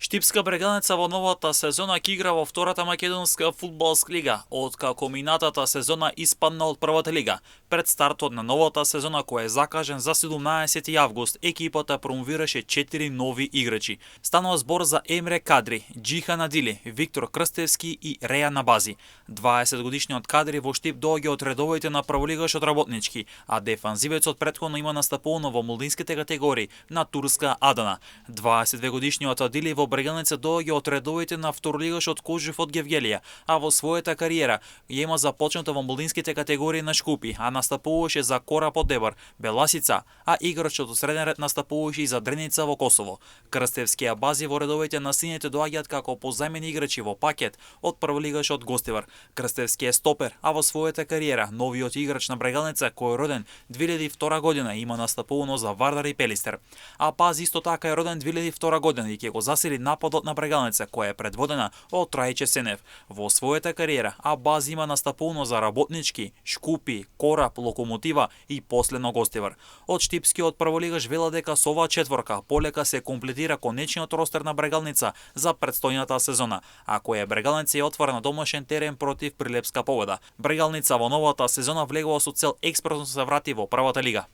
Штипска Брегалница во новата сезона ќе игра во втората македонска фудбалска лига, откако минатата сезона испадна од првата лига. Пред стартот на новата сезона, кој е закажен за 17 август, екипата промовираше 4 нови играчи. Станува збор за Емре Кадри, Џихан Адили, Виктор Крстевски и Реја Набази. 20 годишниот Кадри во Штип доаѓа од редовите на прволигашот Работнички, а дефанзивецот претходно има настапувано во молдинските категории на турска Адана. 22 годишниот Адили во Брегалница доаѓа од редовите на второлигашот Кожев од Гевгелија, а во својата кариера ја има започната во молдинските категории на Шкупи, а настапуваше за Корап од Дебар, Беласица, а играчот од среден ред настапуваше и за Дреница во Косово. Крстевски и Абази во редовите на сините доаѓаат како позајмени играчи во пакет од прволигашот Гостивар. Крстевски е стопер, а во својата кариера новиот играч на Брегалница кој е роден 2002 година има настапувано за Вардар и Пелистер. А Паз исто така е роден 2002 година и ќе го засили нападот на Брегалница која е предводена од Трајче Сенев. Во својата кариера Абаз има настапувано за Работнички, Шкупи, Корап, Локомотива и последно Гостивар. Од штипскиот прволигаш вела дека со оваа четворка полека се комплетира конечниот ростер на Брегалница за претстојната сезона, а која Брегалница е отвора на домашен терен против Прилепска Победа. Брегалница во новата сезона влегува со цел експресно се врати во првата лига.